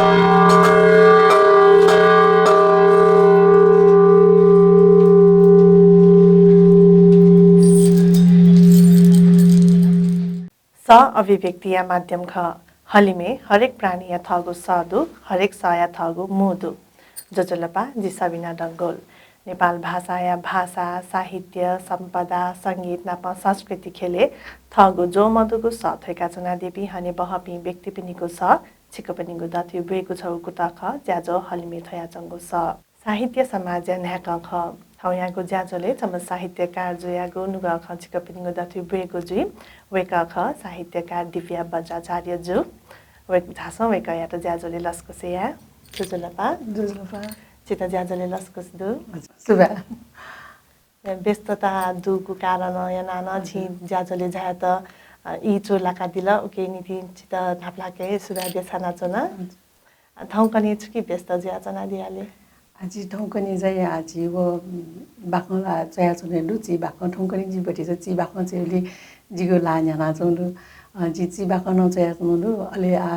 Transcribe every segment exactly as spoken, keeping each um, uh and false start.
सः अभिव्यक्तिया माध्यम खः। हलिमय् हरेक प्राणीया थःगु सः दु, हरेक सःया थःगु मू दु। ज्वजलपा, जि सबिना डंगोल। नेपाल भाषाया भाषा, साहित्य, सम्पदा, संगीत नाप संस्कृति ख्यलय् थःगु ज्वःमदुगु सः थ्वय्काच्वनादीपिं हनेबहःपिं व्यक्तिपिनिगु सः छिकपिनिगु दथुइ ब्वयेगु छगू कुतः खः, ज्याझ्वः हलिमय् थ्वयाच्वंगु सः। साहित्य समाजया न्हाय्कं खः। थौंयागु ज्याझ्वलय् छम्ह साहित्यकार जुयागु नुगः खँ छिकपिनिगु दथुइ ब्वयेगु जुइ। वय्कः खः साहित्यकार दिव्या बज्राचार्य जु। वय्क-, झासँ वय्कःयात ज्याझ्वलय् लसकुस याये। ज्वजलपा। ज्वजलपा। छित ज्याझ्वलय् लसकुस दु। सुभाय्। व्यस्तता दुगु कारणं यानाः नं हजुर। छिं ज्याझ्वलय् झायेत, अ, इचो लाकादिल। उकिया निंतिं छित न्हापालाक हे सुभाय् देछानाच्वना। हजुर। अ, थौंकन्हय् छुकी व्यस्त जुयाच्वनादियाले? आ, जि थौंकन्हय् चाहिँ, आ, जि व, उम्, बाखं ला च्वयाच्वने दु। जि बाखं थौंकन्हय् जि भतिचा जि बाखं च्वयेबलय् जिगु ल्हाः न्ह्यानाच्वंगु दु। अ, जि, जि बाखं नं च्वयाच्वंगु दु। अले, आ,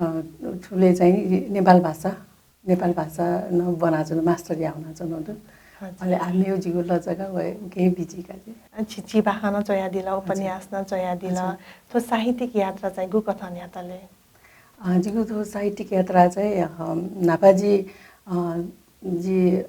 अ, थुबलय् चाहिँ नेपाल भाषा नेपाल भाषा नं ब्वनाच्वना, मास्टर यानाच्वनागु दु। हजुर। अले आ मेगु जिगु लजगाः व उकी हे बिजी का जि। अ, छि, छि बाखं नं च्वयादिल, हजुर। उपन्यास नं च्वयादिल। हजुर। थ्व साहित्यिक यात्रा चाहिँ गुकथं न्ह्यातले? अ, जिगु थ्व साहित्यिक यात्रा चाहिँ, अ, न्हापा जि, अ, जि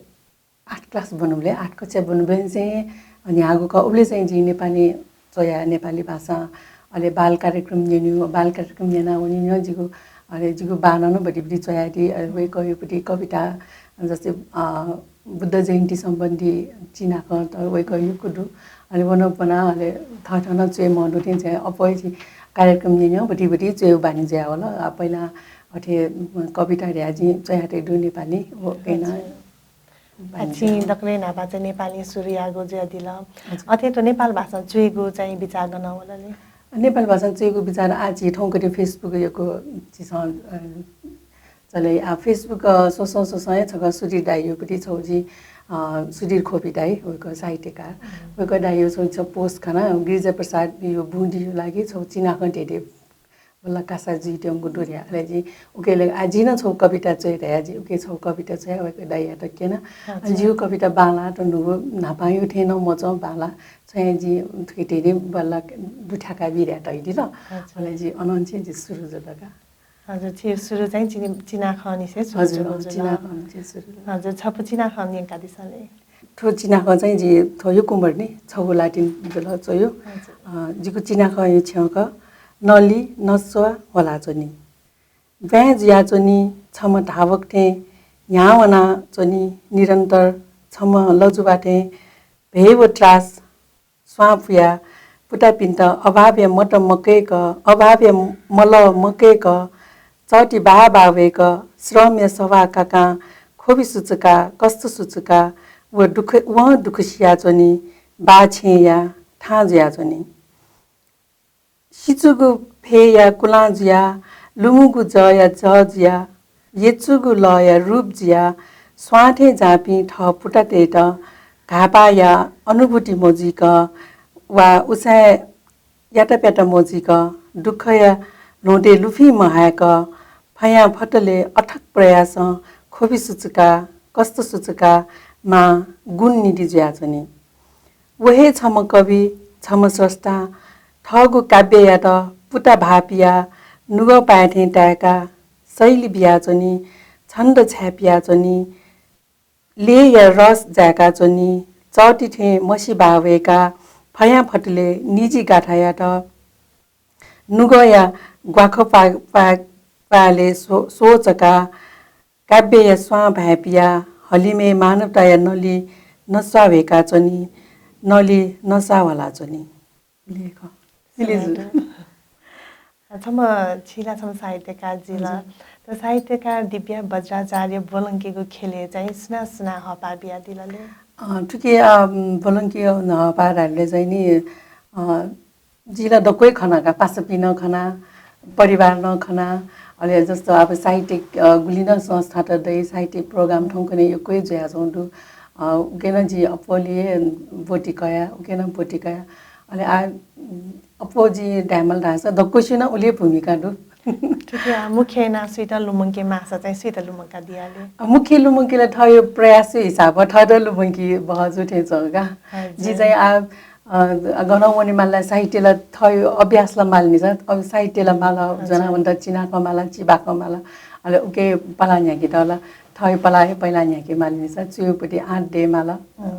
आठ class ब्वनुबलय्, आठ कक्षा ब्वनुबलय् चाहिँ न्ह्याःगु खः। उबलय् चाहिँ जिं नेपाली च्वया, नेपाली भाषा, अले बाल कार्यक्रम न्यनेगु, बाल कार्यक्रम न्यनावनेगु जिगु, अले जिगु बानं नं भतिभति च्वयादी, अले वय्कःयागु भति कविता, जस्तै, अ, बुद्ध जयन्ती सम्बन्धी चिनाखँ त वय्कःयागु दु। अले व नं ब्वना, अले थःथः नं च्वये मन दु थें चाहिँ अप्वः हे जि कार्यक्रम न्यनेगु भतिभति च्वयेगु बानी जुयावल। अ, पहिला अथे कविता धया जिं च्वयातयागु दु नेपाली, व कय्ना हजुर। आ, छिं दकलय् न्हापा चाहिँ नेपाली सुरु याःगु जुयादिल। हजुर। अथे थ्व नेपाल भाषां च्वयेगु चाहिँ बिचाः गनं वल ले? नेपाल भाषां च्वयेगु बिचाः आ जि थौंकन्हय् Facebook यक्व झीसं, अ, चले, आ, Facebook, अ, स्वसं स्वसं हे छकः सुधीर दाइयागु भति छगू जि, अ, सुधीर खोपी दाइ, वय्कः साहित्यकार। हम्म। वय्कः दाइयागु छगू, छगू post खना, गिरिजा प्रसादयागु बुँदिया लागि छगू चिनाखँ धेंधें बल्ल कासा जुइत्यंगु दु धया। अले जि उकी ले, आ, जिं नं छगू कविता च्वये धया, जि उकी छगू कविता च्वया वय्कः दाइयात क्यना। अच्छा। अले जिगु कविता बांलाः त न्हूगु न्हापांयागु थें नं मच्वं बांलाः। छाय् जि थुकी धेंधें बल्ल दुथ्याका बी धया तयादिल। अच्छा। अले जि अनं चाहिँ जि सुरु जुल का। हजुर, छि सुरु चाहिँ चिनि-, चिनाखँनिसें सुरु हजुर, जुल। चिनाखँनिसें सुरु जुल। हजुर, छपु चिनाखँ न्यंकादिसँ ले। थ्व चिनाखँ चाहिँ जि थ्व यक्व मदुनि, छगू लातिन जुल च्वयु। हजुर। अ, जिगु चिनाखँया छ्यं खः, नलि नस्वाः ह्वलाच्वनी। ब्वाँय् जुयाच्वनी, छम्ह धावक थें न्ह्यावनाच्वनी, निरन्तर छम्ह लजुबा थें भय व त्रास स्वां पुयाः पुतापिन्त अभावया मत मकय्क, अभावया मलः मकय्क, चःति बाः बाः वय्क, श्रमया सवाः काकां ख्वबि सुचुकाः, कष्ट सुचुकाः व दुःख, वं दुःख सियाच्वनी, बाः छेँया थां जुयाच्वनी। सिचुगु फय्या कुलां जुयाः, लुमुगु जःया जः जुयाः, यचुगु लःया रूप जुयाः, स्वां थें जाःपिं थः पुतातय्त घाःपाःया अनुभूति मजुइक वा उसाँय् याताप्याता मजुइक, दुःखया ल्वहँतय् लुफिं महाय्क, फयांफतले अथक प्रयासं ख्वबि सुचुकाः, कष्ट सुचुकाः मां गुण निधि जुयाच्वनी। व हे छम्ह कवि, छम्ह स्रष्टां थःगु काव्ययात पुता भाःपियाः नुगःपाय् थें ताय्काः शैली बियाच्वनी, छन्द छाय्पियाच्वनी, लय्‌या रस जाय्काच्वनी, चःति थें मसि बाः वय्काः फयांफतले निजि गाथायात नुगःया ग्वाखपाः, पाः, पालय् स्व-, स्वचकाः काव्यया स्वां भाय्पियाः हलिमय् मानवताया नलि नस्वाः वय्काच्वनी, नलि नस्वाः ह्वलाच्वनी। लेख। सुभाय् दु। छम्ह, छि ला छम्ह साहित्यकार जुल। हजुर। त साहित्यकार दिव्या बज्राचार्य ब्वलंकेगु ख्यलय् चाहिँ सुनां सुनां हःपाः बियादिल ले? अ, थुकी, अ, ब्वलंकेगु हःपाः धाःबलय् चाहिँ नि, अ, जि ला दक्व हे खना का, पासापिं नं खना, परिवार नं खना, अले जस्तो अब साहित्यिक, अ, गुलि नं संस्थात दइ, साहित्यिक program थौंकन्हय् यक्व हे जुयाच्वंगु दु। अ, उकी नं जि अप्वःलि हे ब्वति कया, उकी नं ब्वति कया। अले आ, अप्वः जि धायेमाल धाःसा दक्वसिनं उलि हे भूमिका दु। थुकी आ, मुख्य यानाः सुइत लुमंके माःसा चाहिँ सुइत लुमंकादियाले? अ, मुख्य लुमंकेला थःयो प्रयास हिसाबं थःत लुमंकी बहःजू थें च्वं का। हजुर। जि चाहिँ आ, अ, गनं वने माल ला, साहित्य ला थःयो अभ्यास ला माल नि, अब साहित्य ला माल, हजुर। जनावन्त चिनाखँ माल, चिबाखँ माल, अले उके पला न्ह्याकेत ला थःयो पला हे पहिला न्ह्याके माल नि, च्वयेपति आँट दये माल। हम्म।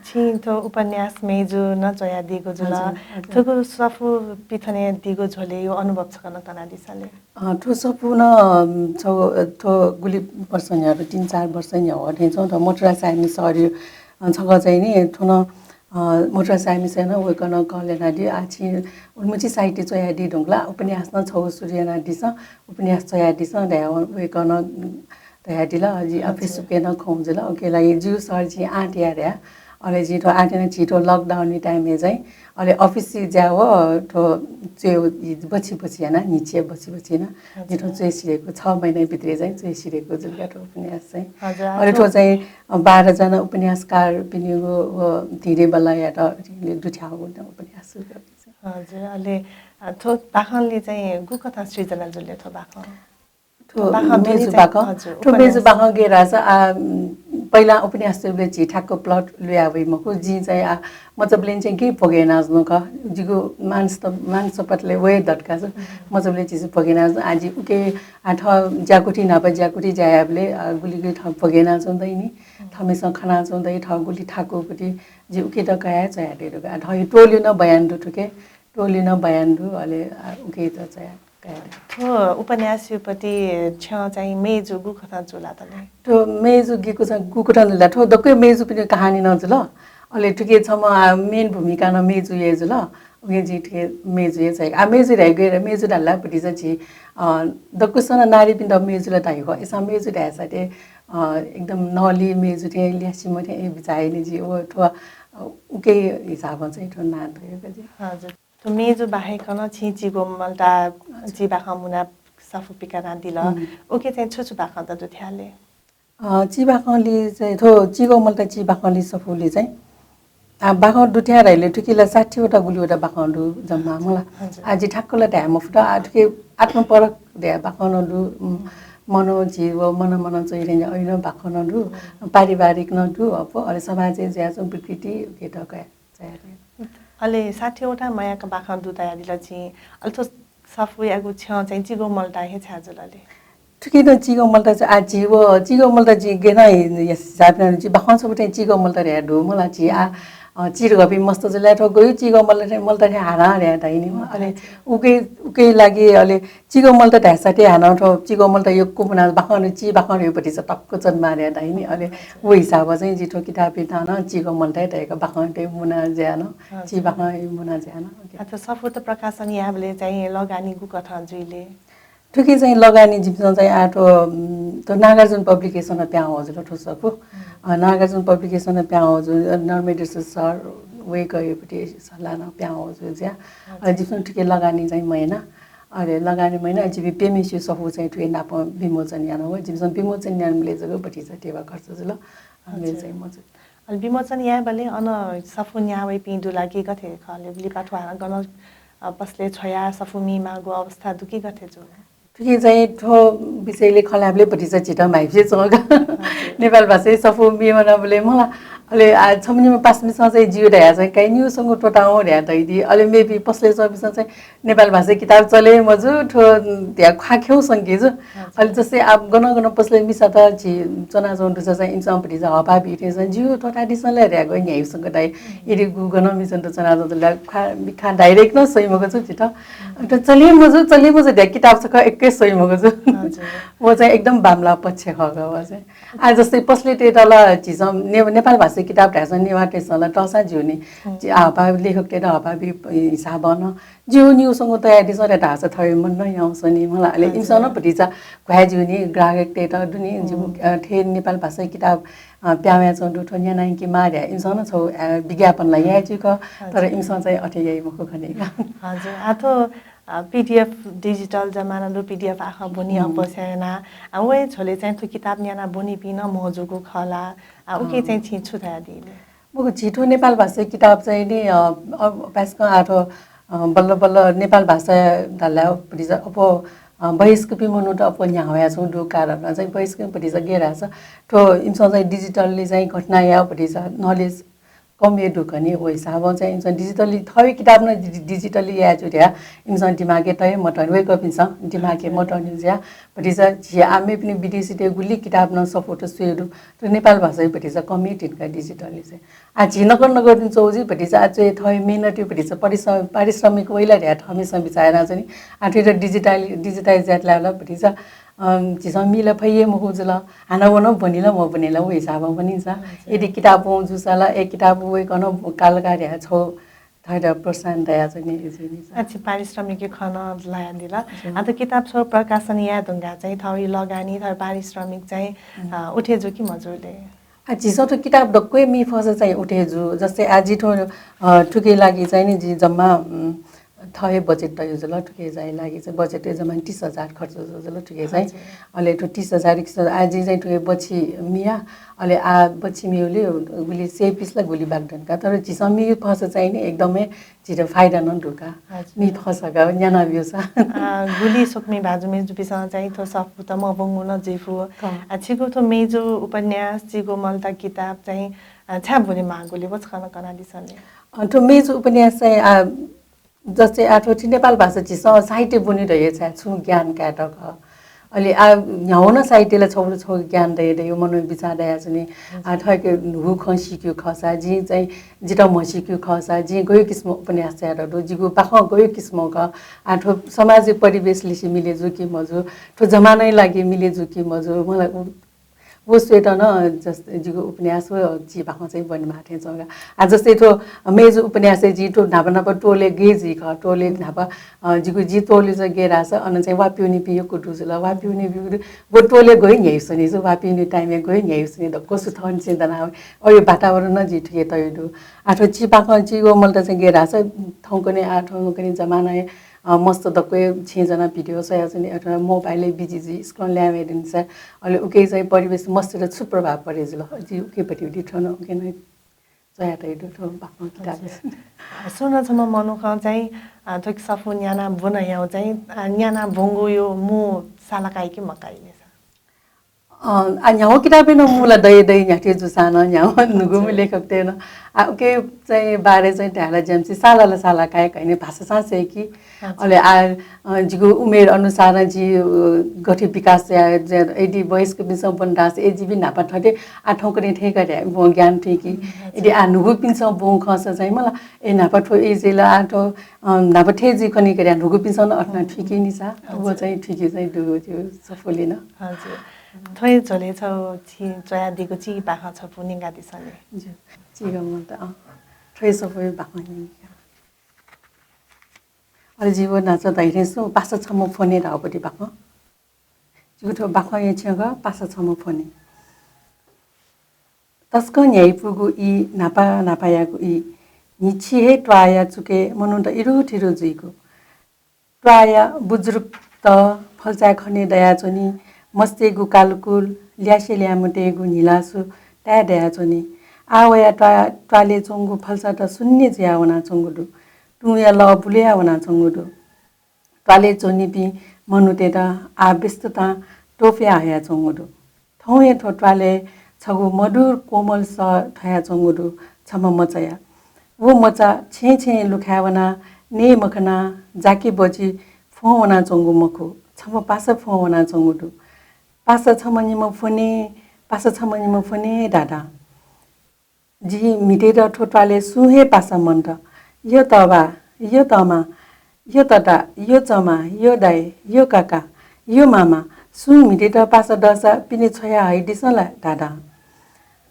छिं थ्व उपन्यास मेजु नं च्वयादीगु जुल। हजुर, हजुर। थुगु सफू पिथनेदीगु झ्वलय् यो अनुभव छकः नं कनादिसँ ले। अ, थ्व सफू नं, अ, छगू, अ, थ्व गुलि वर्ष न्ह्यः, तीन चार वर्ष न्ह्यः थें च्वं, थ्व मथुरा सायमि सरयो, अ, छकः चाहिँ नि, थ्व नं, अ, मथुरा सायमि सरं वय्कलं call यानादिल, आ, छिं उलिमछि साहित्य च्वयादी धुंकल, उपन्यास नं छगू सुरु यानादिसँ, उपन्यास च्वयादिसँ धयाः वय्कलं धयादिल। जि, अ, हजुर। Facebook-य् नं खँ जुल। उकिया लागि जिगु सर जिं आँट याये धया। अले जिं थ्व आँट याना, झी थ्व lockdown-या time-य् चाहिँ, अले office-य् ज्या व थ्व च्वये बछि बछि याना, न्हिच्छि बछि बछि याना, जिं थ्व, हजुर। च्वये सिधयेगु, छ महिना भित्रय् चाहिँ च्वये सिधयेगु जुल का थ्व उपन्यास चाहिँ। हजुर, अले थ्व, थ्व चाहिँ, अ, बाह्र जना उपन्यासकारपिनिगु व धिरे बल्लायात दुथ्याःगु उपन्यास जुल का। हजुर, अले, अ, थ्व बाखंलि चाहिँ गुकथं सृजना जुल ले थ्व बाखं? थ्व बाखं मेजु बाखं, हजुर, थ्व मेजु बाखं गय् धाःसा, आ, उम्, पहिला उपन्यास च्वयेबलय् झी ठ्याक्क plot लुया वइ मखु। जिं चाहिँ, आ, मचाबलय् चाहिँ गय् भ्वगे यानाच्वना का। जिगु मानस त, मानस पटलय् वये दत का। मचाबलय् झी भ्वगे यानाच्वना। आ, जि उके, आ, थः ज्याकुथि न्हापा ज्याकुथि ज्या यायेबलय्, आ, गुलि गुलि थः भ्वगे यानाच्वना दइ नि। थःम्हेसिनं खनाच्वना दइ, थः गुलि थाकु गुति। जि उके त कयाः च्वयादये दु का। आ, थःयो टोलियो नं बयान दु थुके। टोलियो नं बयान दु, अले, आ, उके त च्वया थ्व उपन्यासयो पति छ्यं चाहिँ मेजु गुकथं जुल ले? थ्व मेजु गुकथं, गुकथं जुल ला? थ्व दक्व मेजुपिनि कहानी नं जुल। अले थुके छम्ह, आ, main भूमिका नं मेजुयो जुल। उके जिं थुके मेजुयो चाहिँ, आ, मेजु धाइगु हे, मेजु धाल ला भतिचा झी, अ, दक्वसिनं नारीपिन्त मेजु ला धाइ खः। अय्‌सां मेजु धायेसा थें, अ, एकदम नली मेजु थें, ल्यासेम्ह थें बिचाः याइ नि जि। व थ्व, अ, उके हिसाबं चाहिँ थ्व नां तया का जि। हजुर। थ्व मेजु बाहेक नं छिं चिगो मल्ता, अच्छा। चिबाखं मुना सफू पिकानादिल। हम्म। उके चाहिँ छु छु बाखं त दुथ्याः ले? अ, चिबाखंलि चाहिँ थ्व चिगो मल्ता चिबाखंलि सफूलि चाहिँ, आ, बाखं दुथ्याः धाइले थुके ला साठी वटा गुलि वटा बाखं दु जम्मा मला। हजुर। आ, जि ठ्याक्क ला धाये मफुत। आ, थुके आत्मपरक धया बाखं नं दु। उम्, मनं झी व मनं मनं च्वइरेंज्या अइनं बाखं नं दु। हम्म। पारिवारिक नं दु। अले समाजय् जुयाच्वंगु विकृति उके त कया। अले साठी वटा मयाक बाखं दु धयादिल छिं। अले थ्व सफूयागु छ्यं चाहिँ चिगो मल्ता हे छाय् जुल ले? थुके नं चिगो मल्ता चाहिँ, आ, झी व चिगो मल्ता जि गय् नं हिसाब याना जि बाखं छपु थें चिगो मल्ता धया दु मला झी, आ, अ, चिधंगःपिं मस्त जुल ला थ्व गय् चिगो मल्ता थें, मल्ता थें हानं धया धाइ नि। अले उके, उके लागि अले चिगो मल्ता धायेसा थें हानं थ्व चिगो मल्ता यक्व मुना बाखं चिबाखं यो भतिचा तक्क जन्मा धया धाइ नि। अले व हिसाबं चाहिँ जि थ्व किताबय् नं चिगो मल्ता धयाक बाखं थें मुना ज्या नं, हजुर। चिबाखं मुना ज्या नं। आ, थ्व सफू त प्रकाशन यायेबलय् चाहिँ लगानी गुकथं जुइ ले? थुके चाहिँ लगानी जिमिसं चाहिँ आ थ्व, उम्, थ्व नागार्जुन publication प्यां वःगु जुल थ्व सफू। हम्म। अ, नागार्जुन publication प्यां वःगु जुल, अ, नर्मदेश्वर सर वय्कःयापट्टि सल्लाहं प्यां वःगु जुल ज्या। अ, हजुर। जिमिसं थुके लगानी चाहिँ मयाना। अले लगानी मयाना, जिमि प्यम्हेसिगु सफू चाहिँ थुके नाप विमोचन याना वः। जिमिसं विमोचन यानाबलय् जक भतिचा ध्यबा खर्च जुल। अले हजुर। चाहिँ मजू। अले विमोचन यायेबलय् अन सफू न्ह्याः वइपिं दु ला कि गथे खः ले? लिपा थ्व हानं गन, अ, पसलय् छ्वयाः सफू मीमाःगु अवस्था दु कि गथे जू? थुके चाहिँ थ्व विषयलय् खँ ल्हायेबलय् भतिचा झीत म्हाइपुसे च्वं का। हजुर। नेपाल भाषाय् सफू मीमाःबलय् मला। अले, आ, छम्ह निम्ह पासापिन्सं चाहिँ ज्यू धया चाहिँ काइ निउसंगु त्वःतावं धया धइदी। अले maybe पसलय् च्वंपिन्सं चाहिँ नेपाल भाषाय् किताब चले मजू, थ्व धया ख्वाः ख्यौ संके जू। हजुर। अले जस्तै आः गन गन पसलय् मिसात झी च्वनाच्वंगु दुसा चाहिँ इमिसं भतिचा हःपाः बी थें चाहिँ ज्यू त्वःतादिसँ ला धयागु न्ह्याइपुसे संके धाइ। यदि गु गन मिसात च्वनाच्वंगु ला ख्वाः, मिखा direct नं स्वइ मखु जू झीत। त चले मजू, चले मजू धया किताब छकः एक्कै स्वइ मखु जू। हजुर। व चाहिँ एकदम बांमलाः पक्ष खः का व चाहिँ। आ, जस्तै पसलय्‌तय्‌त ला झीसं ने-, नेपाल भाषाय् किताब धाःसा नेवाःतय्‌सं ला तःसा ज्यू नि। हम्म। झी हःपाः लेखकतय्‌त हःपाः बी हिसाबं नं ज्यू निउसंगु तयादिसँ धया धाःसा थःयो मन नं याउँछ नि मला। अले हजुर। इमिसं नं भतिचा घ्वाये ज्यू नि, ग्राहकतय्‌त दु नि, जिमि, हम्म। अ, थें नेपाल भाषाय् किताब, अ, प्यां वयाच्वंगु दु, थ्व न्यानाइके माः धया इमिसं नं छगू, अ, विज्ञापन ला याये ज्यू का, तर हजुर। इमिसं चाहिँ अथे याइ मखु खनी का। हजुर। आ थ्व, अ, PDF digital जमाना दु, PDF आखः ब्वनी हम्म। अप्वःस्यां याना। आ, वया झ्वलय् चाहिँ थ्व किताब न्याना ब्वनीपिं नं मौजूगु खः ला? आ, उके अँ। चाहिँ छिं छु धयादी ले? मखु, झी थ्व नेपाल भाषाय् किताब चाहिँ नि, अ, अ, पासापिं आः थ्व, अ, बल्ल बल्ल नेपाल भाषा धाःसा भतिचा अप्वः, अ, बहिष्कृत मनूत अप्वः न्ह्याः वयाच्वंगु दु। कारण चाहिँ बहिष्कृत भतिचा गय् धाःसा थ्व इमिसं चाहिँ digitally चाहिँ घोषणा याः भतिचा knowledge कम हे दु खनी। व हिसाबं चाहिँ इमिसं digitally थःगु किताब नं डि-, digitally याये ज्यू धयाः इमिसं दिमागय् तये मतं, वय्कःपिन्सं दिमागय् मतं जुयाः भतिचा झी आः मेपिनि विदेशीतय् गुलि किताब नं सफूत स्वये दु। तर नेपाल भाषाय् भतिचा कम हे तिनि का digitally चाहिँ। आ, झी नकतिनि च्वः जुइ भतिचा आ च्वय् थःगु मेहनतय् भतिचा परिश्रम, पारिश्रमिक वइ ला धयाः थःम्हेसिनं बिचाः यानाच्वनी। आ, थुइत digitally, digitize यायेत लायेबलय् भतिचा, अम, झीसं मी ला फइ हे मखु जुल। हानं व नं ब्वनी ला मब्वनी ला व हिसाबं ब्वनी नि। यदि किताब ब्वं जूसा ला, ए, किताब वय्कलं काल का धयाः छगू थःत प्रोत्साहन दयाच्वनी, जुइ नि। अच्छा, पारिश्रमिक खँ नं ल्हायादिल। हजुर। आ, त किताब छगू प्रकाशन याये धुंकाः चाहिँ थःगु लगानी, थःगु पारिश्रमिक चाहिँ, अ, उठे जू कि मजू ले? आ, झीसं थ्व किताब दक्व हे मी फःसा चाहिँ उठे जू। जस्तै आ, जि थ्व, अ, थुकिया लागि चाहिँ नि जि जम्मा, उम्, थः हे budget तयागु जुल। थुकिया चाहिँ लागि चाहिँ budget हे जम्मा तीस हजार खर्च जू जुल थुकिया चाहिँ। हजुर। अले थ्व तीस हजार, एकतीस हजार आ, जि चाहिँ थुकिया बच्छि मिया। अले आ, बच्छि मिउलि गुलि सय piece ला गुलि बाकि दनि का। तर झीसं मी फःसा चाहिँ नि एकदमै झीत फाइदा नं दु का। हजुर। मी फःसा का न्याना ब्यूसा। अ, गुलि स्वकुमि भाजु मय्जुपिन्सं चाहिँ थ्व सफूत मब्वंगु नं जुइफु। अ, छिगु थ्व मय्जु उपन्यास, चिगो मलता किताब चाहिँ, अ, छाय् ब्वने माःगु ले व छकः नं कनादिसँ ले। अ, थ्व मय्जु उपन्यास चाहिँ, अ, जस्तै आ, थ्व थ्व नेपाल भाषा झीसं साहित्य ब्वने धयाः छाय् छुं ज्ञान कायेत खः। अले आ, न्ह्यागु नं साहित्य ला छगू छगू ज्ञान दये धयागु मनय् बिचाः दयाच्वनी। आ, थःके न्हूगु खँ सीकेगु खःसा, जिं चाहिँ जितः म्हसीकेगु खःसा, जिं गय् किसिमं उपन्यास च्वयातःगु दु, जिगु बाखं गय् किसिमं खः, आ, थ्व समाजय् परिवेश लिसे मिले जू कि मजू, थ्व जमानाया लागि मिले जू कि मजू, मला उ व स्वयेत नं जस्तै जिगु उपन्यास व चिबाखं चाहिँ ब्वनेमाः थें च्वं का। आ, जस्तै थ्व मय्जु उपन्यासय् जिं थ्व न्हापा न्हापा टोलय् गय् जुइ खः, टोलय् न्हापा, अ, जिगु जि टोलय् चाहिँ गय् धाःसा अन चाहिँ वा पिउनिपिं यक्व दु जुल, वा पिउनिपिं दु। व टोलय् गय् न्ह्याइपुसे नि, वा पिउने time-य् गय् न्ह्याइपुसे नि, दक्व सु थःनिसें दनाः अय् वातावरण नं जिं थुके तयागु दु। आ, थ्व चिबाखं चिगो मलता चाहिँ गय् धाःसा थौंकन्हय्, आ, थौंकन्हय् जमानाय् अ, मस्त दक्व हे छेँय् च्वनाः video स्वयाच्वनी, अथवा mobile-य् busy जुइ, स्कूलं ल्याहां वये धुंसा, अले उकी चाहिँ परिवेश मस्तय्त छु प्रभाव परे जुल? जि उकी भतिभति थ्व नं उकी नं च्वयातयागु दु थ्व बाखं किताबय्। अच्छा। सुं नं छम्ह मनुखं चाहिँ, अ, थ्व सफू न्याना ब्वना हयागु चाहिँ, अ, न्याना ब्वंगुया मू साला काइ कि मकाइ ले सा? अ, आ, न्ह्यागु किताबय् नं मू ला दइ, दइ, न्ह्याथे जूसां नं न्ह्यागु नुगः मू लेखकतय् नं। आ, उकी चाहिँ बारे चाहिँ धायेला ज्यामसि साला ला साला काइ का नि, भाषा चाहिँ सय्की। अच्छा। अले आ, अ, जिगु उमेर अनुसार जि, अ, गथे विकास या, या, यदि वयस्कपिन्सं ब्वन धाःसा ए जिपिं न्हापा थथे आ थौंकन्हय् थें का धया, ब्वं ज्ञान थुइकी। हम्म, अच्छा। यदि आ न्हूगुपिन्सं ब्वं खःसा चाहिँ मला, ए न्हापा थ्व age-य् ला आ थ्व, अ, न्हापा थें जुइ खनी का धया न्हूगुपिन्सं नं अथे नं थुइकी नि सा। अच्छा। व चाहिँ थुइकी चाहिँ दु, दु सफूलिं नं। हजुर। थ्व हे झ्वलय् छगू छि च्वयादीगु चिबाखं छपु न्यंकादिसँ ले। ज्यू, चिगो मलता, अँ। थ्व हे सफूया बाखं न्यंका। अले जि व न्हाचः धयाथें सुं पासा छम्ह फ्वने धाःगु बाखं। जिगु थ्व बाखंया छ्यं खः, पासा छम्ह फ्वने। तसकं न्ह्याइपुगु ई, न्हापा न्हापायागु ई। न्हिच्छि हे त्वाःया चुकय् मनूत इरुथिरु जुइगु। त्वाःया बुजुर्गत फल्चाय् खने दयाच्वनी, मस्तय्गु कालकुल, ल्यासे ल्याय् मतय्गु न्हिलासु ताये दयाच्वनी। आः वयाः त्वा-, त्वालय् च्वंगु फल्चात शून्य जुयाः वनाच्वंगु दु। तुंया लः बुलुया वनाच्वंगु दु। त्वालय् च्वनीपिं मनूतय्त आः व्यस्ततां त्वपुया हयाच्वंगु दु। थौं हे थ्व त्वालय् छगू मधुर कोमल सः थ्वयाच्वंगु दु, छम्ह मचाया। व मचा छेँय् छेँय् लुखाय् वनाः नये मखनाः जाकि बचि फ्वं वनाच्वंगु मखु, छम्ह पासा फ्वं वनाच्वंगु दु। पासा छम्ह निम्ह फ्वने, पासा छम्ह निम्ह फ्वने धाधां। जिं म्हितेत थ्व त्वालय् सुं हे पासा मन्त। यः तःबा, यः तःमा, यः तता, यः चमा, यः दाइ, यः काका, यः मामा, सुं म्हितेत पासा दःसा पिने छ्वया हइदिसँ ला धाधां।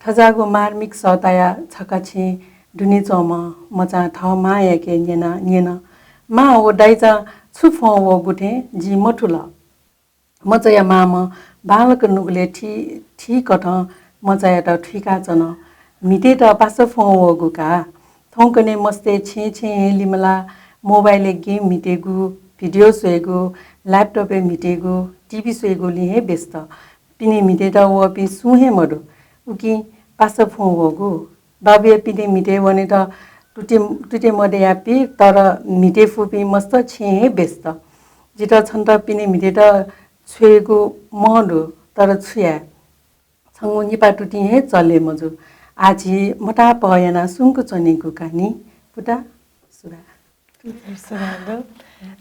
थज्याःगु मार्मिक सः तायाः छखा छेँय् दुने च्वंम्ह मचां थः मांयाके न्यना, न्यन, मां व दाइचां छु फ्वं वःगु थें जिं मथुल। मचाया मांम्हं बांलाक नुगलय् थी, थीकथं मचायात थुइकाच्वन। म्हितेत पासा फ्वं वःगु का। थौंकन्हय् मस्तय् छेँय् छेँय् हे लिमलाः मोबाइलय् game म्हितेगु, video स्वयेगु, laptop-य् म्हितेगु, TV स्वयेगुलिं हे व्यस्त। पिने म्हितेत वःपिं सुं हे मदु। उकिं पासा फ्वं वःगु। बाबुया पिने म्हिते वनेत तुति, तुति मदयापि तर म्हिते फुपिं मस्त छेँ हे व्यस्त। जितः छन्त पिने म्हितेत छ्वयेगु मं दु, तर छु याये? छंगु निपा तुतिं हे चले मजू। आः झी मतापह यानाः सुंक च्वनेगु का नि। पुता, सुभाय्। सुभाय् दु।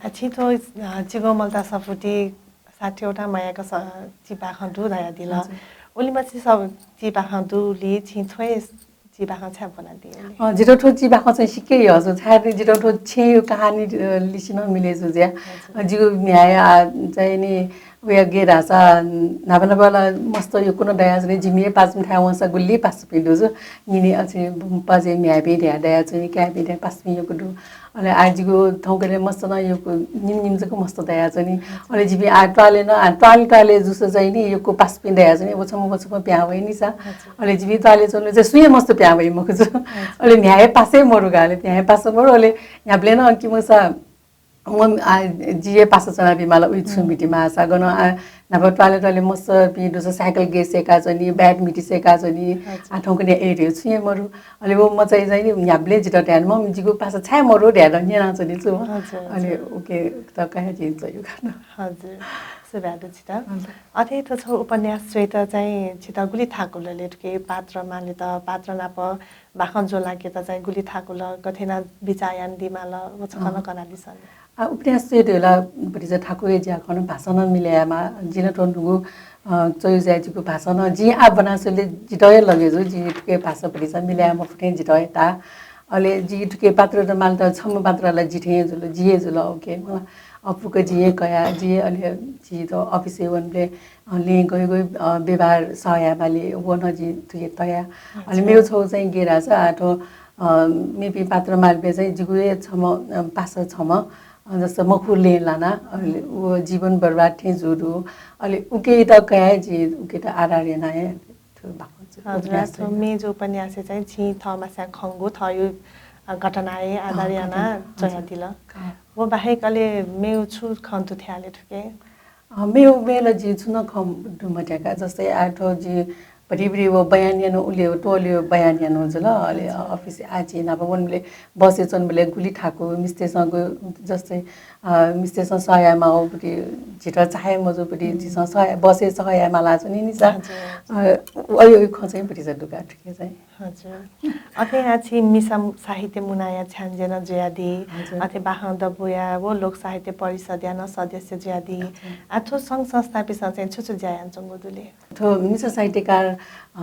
आ, छिं थ्व, आ, चिगः मल्ता सफुति साठी वटा मयाक स-, चिबाखं दु धयादिल। हजुर। उलिमछि सब चिबाखं दुलि छिं थ्व हे चिबाखं छाय् ब्वनादिल? अ, जितः थ्व चिबाखं चाहिँ सिक्कै यःजू, छाय् जितः थ्व छेँया कहानी, अ, लिसे नं मिले जू ज्या। हजुर। अ, जिगु म्ह्याय्, आ, चाहिँ नि वया गे धाःसा न्हापा न्हापा ला मस्त यक्व नं दयाच्वनी, जिमि हे पासापिं थाय् वंसा गुलि पासापिं दु जू। निनि अझ पाजे म्ह्याय्‌पिं धया दयाच्वनी, काय्‌पिं धया पासापिं यक्व दु। अले आः जिगु थौंकन्हय् मस्त नं यक्व निम निम जक मस्त दयाच्वनी। अले जिमि आः त्वालय् नं, आः त्वालय् त्वालय् जूसा चाहिँ नि यक्व पासापिं दयाच्वनी, व छम्ह व छम्ह पिहां वइ नि सा। हजुर। अले जिमि त्वालय् च्वंबलय् चाहिँ सुं हे मस्त पिहां वइ मखु जू। हजुर। अले म्ह्याय् पासे मरु का, अले म्ह्याय् पासे मरु, अले न्ह्याबलें नं कि मसा म, आ, जि हे पासा च्वनाबी माल, उइ छु म्हिति माःसा गन, आ, न्हापा त्वालय् त्वालय् मस्तपिं दुसा साइकल गे सय्‌काच्वनी, ब्याट म्हिति सय्‌काच्वनी, हजुर। आ, थौंकन्हय् एरे छु हे मरु। अले व मचाइ चाहिँ नि न्ह्याबलें जितः धायेन, "मम्मी, जिगु पासा छाय् मरु?" धयाः न्यनाच्वनी छु। हजुर, अले हजुर। उके त कया जिं चाहिँ यु गन। हजुर, सुभाय् दु छितः। हजुर। अथे थ्व छौ उपन्यास च्वयेत चाहिँ छितः गुलि थाकुल ले थुके पात्र मालेत, पात्र नाप बाखं ज्वलाकेत चाहिँ गुलि थाकुल, गथे यानाः बिचाः यानादी माल, व छकः नं कनादिसँ नि। आ, उपन्यास च्वयेत ला भतिचा थाकु हे ज्या खन, भाषा नं मिले यायेमाः। जिं ला थ्व न्हूगु, अ, च्वयु ज्या जिगु भाषा नं जिं आः ब्वना स्वले जितः हे लगे जू, जिं थुके भाषा भतिचा मिले याये मफु थें जितः हे ताः। अले जिं थुके पात्रत मालेत छम्ह पात्र ला जि थें हे जुल, जि हे जुल, OK, मला। अपुक जिं हे कया, जिं हे अले जि त अफिसय् वंबलय् अ, लँय् गय् गय्, अ, व्यवहार सह यायेमाली, व नं जिं थुके तया। अले मेगु छौ चाहिँ गे धाःसा, आ, थ्व, अ, मेपिं पात्र मालेबलय् चाहिँ जिगु हे छम्ह, अ, पासा छम्ह, अ, जस्तो मखु लँय् लाना, अले व जीवन बर्बाद थें जू दु। अले उकेत कया जिं उकेत आधार याना हे थ्व बाखं चाहिँ हजुर, उपन्यास थ्व चाहिँ। मेगु उपन्यासय् चाहिँ छिं थःमासां खंगु थःयु, अ, घटनाय् आधार याना च्वयादिल। व बाहेक अले मेगु छु खँ दु थ्याले थुके? अ, मेगु, मेगु ला जिं छुं नं खँ दु मथ्याका। जस्तै आः थ्व जिं भतिभति व बयान यानु उले व त्वःले व बयान यानु जुल। अले अफिस आः झी नाप वंबलय् बसय् च्वंबलय् गुलि थाकु मिस्तय्‌सं गु-, जस्तै, अ, मिस्तय्‌सं सह यायेमाःगु भति झीत चाहे मजू भति झीसं सह या-, बसय् सह यायेमाला च्वनी नि सा। अ, अय्, अय् खँ चाहिँ भतिचा दुका थुके चाहिँ। हजुर। अथे आः छिं मिसा साहित्य मुनाया छ्याञ्जे नं जुयादी। हजुर। अथे बाखं दबूया व लोक साहित्य परिषदया नं सदस्य जुयादी। हजुर। आः थ्व संघ संस्थापिसं चाहिँ छु छु ज्या यानाच्वंगु दु ले? थ्व मिसा साहित्यकार, अ,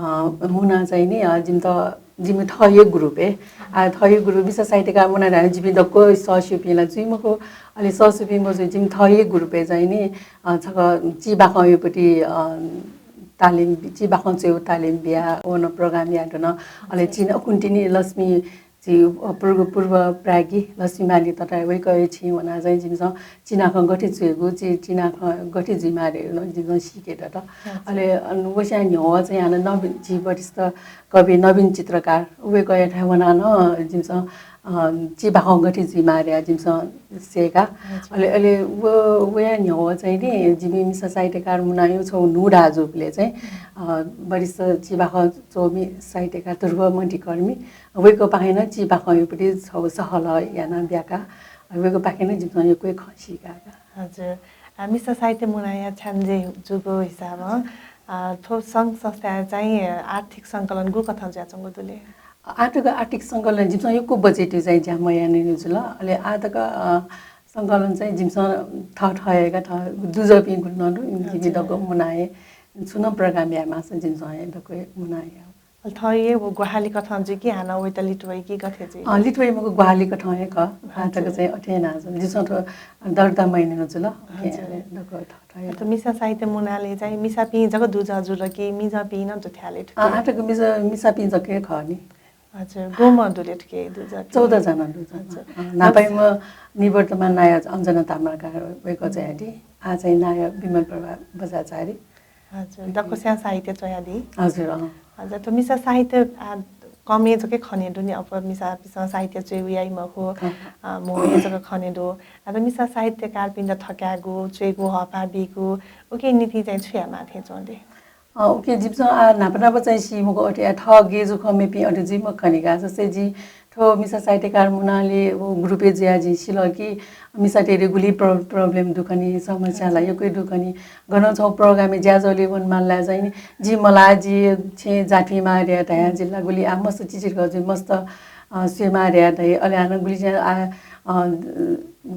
मुना चाहिँ नि, अ, जिमित, जिमि थःयु group हे। आ, थःयु group मिसा साहित्यकार मुना धाःसा जिमि दक्व सःस्यूपिं ला जुइ मखु। अले सःस्यूपिं मजू जिमि थःयु group हे चाहिँ नि, अ, छकः चिबाखंयु पति, अ, तालिम, चिबाखं च्वयेगु तालिम बिया, व नं program याये धुन। अले चिना कुन्टिनी लक्ष्मी झी, अ, पूर्व, पूर्व प्राज्ञ लक्ष्मी माली तताय वय्‌कःया छेँय् वनाः चाहिँ जिमिसं चिनाखँ गथे च्वयेगु, चि-, चिनाखँ गथे जुइमाः धइगु नं जिमिसं सीके दत। अले, अन, वस्यां न्ह्यः चाहिँ हानं नवीन, झी वरिष्ठ कवि नवीन चित्रकार वय्‌कःयाथाय् वनाः नं जिमिसं, अ, चिबाखं गथे जुइमाः धयाः जिमिसं सय्‌का। अले, अले व, वया न्ह्यः चाहिँ नि जिमि मिसा साहित्यकार मुनायु छौ न्हू दाजुबलय् चाहिँ, अ, वरिष्ठ चिबाखं च्वमि साहित्यकार ध्रुव मधिकर्मी वय्‌कःपाखें नं चिबाखंयु पति छौ सहलह याना ब्याका। वय्‌कःपाखें नं जिमिसं यक्व खँ सीका। हजुर। आ, मिसा साहित्य मुनाया छ्याञ्जे जूगु हिसाबं, आ, थ्व संघ संस्थाया चाहिँ आर्थिक संकलन गुकथं जुयाच्वंगु दु ले? आर्थिक, आर्थिक संकलन जिमिसं यक्व budget चाहिँ ज्या मयानागु जुल। अले आः तक, अ, संकलन चाहिँ जिमिसं थःथःया का थः दुजःपिं गुलि नं दु, इमिपिं दक्व मुनाः हे छुं नं program यायेमाःसा जिमिसं हे दक्व मुनाः हे। अले थः हे व ग्वाहालि कथं जुइ कि हानं वइत लित वइ कि गथे जुइ? अ, लित वइ मखु, ग्वाहालि कथं हे खः। आः तक चाहिँ अथे याना जुल। जिमिसं थ्व दर्ता मयानागु जुल। अथे दक्व थः थः हे। अ, त मिसा साहित्य मुनाले चाहिँ मिसापिं जक दुजः जुल कि मिजंपिं नं दु थ्याले थुके? अ, आः तक मिसा, मिसापिं जक हे खः नि। हजुर, गुम्ह दु ले थुके दुजः? चौध जना दुजः। हजुर। अ, न्हापायाम्ह निवर्तमान नायः अञ्जना ताम्राकार वय्‌कः चाहिँ दी। आः चाहिँ नायः विमल प्रभा बज्राचार्य। हजुर, दक्वस्यां साहित्य च्वयादी। हजुर, अँ। हजुर, त मिसा साहित्य, आ, कम हे जक खने दु नि, अप्वः मिसापिसं साहित्य च्वयेगु याइ मखु, अँ। आ, म्हो हे जक खने दु। आ, त मिसा साहित्यकारपिन्त थकायेगु, च्वयेगु हःपाः बीगु, उके निंतिं चाहिँ छु यायेमाः थें च्वं दे? अँ, उके जिमिसं, आ, न्हापा न्हापा चाहिँ सी मखु, अथे, आ, थः गेजु खँ मेपिं अथे जुइ मखु खनिका। जस्तै जिं थ्व मिसा साहित्यकार मुनाले व group-य् जुयाः जिं सिल कि मिसातय्‌त गुलि प्र-, problem दु खनी, समस्या ला यक्व दु खनी। गनं छगू program-य् ज्याझ्वलय् वनेमाल ला चाहिँ नि, जि मलाः, जि छेँ जाथें माः धया धया जिल्ला गुलि आ मस्त चिचिर जुइ, मस्त, अ, स्वये माः धया धइ। अले हानं गुलि चाहिँ आ, अ,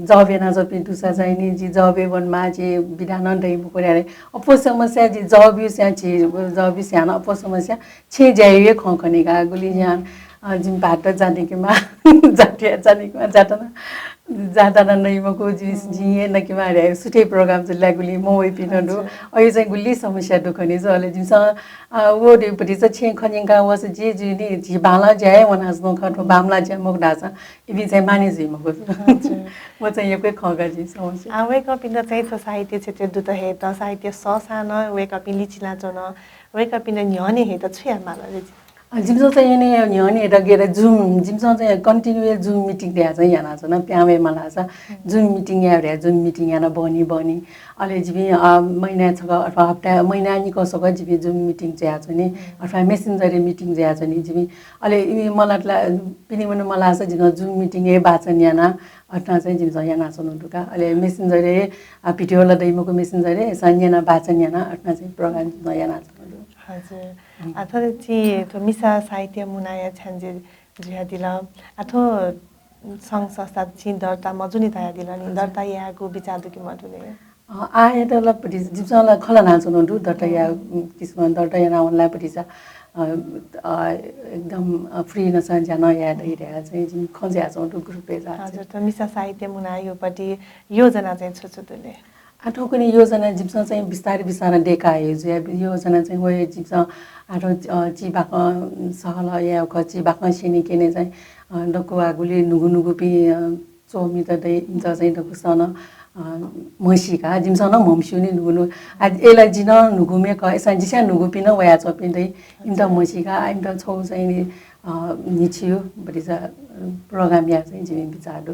job यानाच्वंपिं दुसा चाहिँ नि जि job-य् वनेमाः, जि बिदा नं दइ मखु धया धइ। अप्वः समस्या जि job-या स्वयां छि, job-या स्वयां नं अप्वः समस्या छेँ ज्याया हे खँ खनी का, गुलि ज्या, अ, जिमि भाःत जानेकेमा, जाते जानेकेमा, जाता नं, जाता नं नइ मखु, जि, जिं हे नकेमा धया सुथय् program जुल ला गुलि मवइपिं नं दु। हजुर। अय् चाहिँ गुलि समस्या दु खनी, अले जिमिसं, अ, व दे भतिचा छेँ खँ न्यंका वःसा जि जुइ नि, झी बांलाः ज्या हे वनाच्वना खः, थ्व बांमलाः ज्या मखु धाःसा इपिं चाहिँ माने जुइ मखु। हजुर। व चाहिँ यक्व खः का जि समस्या। आ, वय्‌कःपिन्त चाहिँ थ्व साहित्य क्षेत्रय् दुत हयेत, साहित्य सःसां नं वय्‌कःपिं लिचिलाच्वन, वय्‌कःपिन्त न्ह्यःने हयेत छु यायेमाल रे? अ, जिमिसं चाहिँ न्ह्यःने, न्ह्यःने हयेत गय् ला Zoom, जिमिसं चाहिँ continue Zoom meeting धया चाहिँ यानाच्वना, प्याहां वये मालासा Zoom meeting याये धया Zoom meeting याना बहनी बहनी। अले जिपिं, अ, महिनाय् छकः अथवा हप्ताय्, महिनाय् निकः स्वकः जिपिं Zoom meeting जुयाच्वनी, अथवा Messenger-य् meeting जुयाच्वनी जिपिं। अले इमि मलात ला, पिने मनू मलासा जिमिसं Zoom meeting-य् वाचन याना, अथें चाहिँ जिमिसं यानाच्वना दु का। अले Messenger-य्, अ, video ला दइ मखु, Messenger-य् सा न्यना वाचन याना, अथें चाहिँ program जिमिसं यानाच्वना दु। हजुर। आ, थथे छि थ्व मिसा साहित्य मुनाया छ्याञ्जे जुयादिल। आ, थ्व संघ संस्था छिं दर्ता मजूनि धयादिल नि, हजुर। दर्ता यायेगु बिचाः दु कि मदु ले? अ, आः यायेत ला भतिचा जिमिसं ला खँ ल्हानाच्वना दु, दर्ता याये, उम्, किसिमं दर्ता याना वने ला भतिचा, अ, अ, एकदम, अ, free नसां ज्या नं याये दइ धया चाहिँ जिमि खँ जुयाच्वना दु group-य् ला। हजुर, थ्व मिसा साहित्य मुनाया पति योजना चाहिँ छु छु दु ले? आ, थौंकन्हय् योजना जिमिसं चाहिँ बिस्तारै बिस्तारै दयेका हे जुया, योजना चाहिँ व हे जिमिसं आ, थौं, अ, चिबाखं सहलह याये खः, चिबाखं स्यनेकने चाहिँ, अ, दक्व आ गुलि न्हूगु न्हूगुपिं, अ, च्वमित दइ, इमित चाहिँ दक्वसिनं, अ, म्हसीका, जिमिसं नं म्हमस्यूनि न्हूगु न्हूगु। आ, अय् ला जि नं न्हूगु मे खः, अय्‌सां जिस्यां न्हूगुपिं नं वयाच्वंपिं दइ, इमित म्हसीका, आ, इमित छगू चाहिँ नि, अ, न्हिच्छि भतिचा, अ, program याये चाहिँ जिमि बिचाः दु।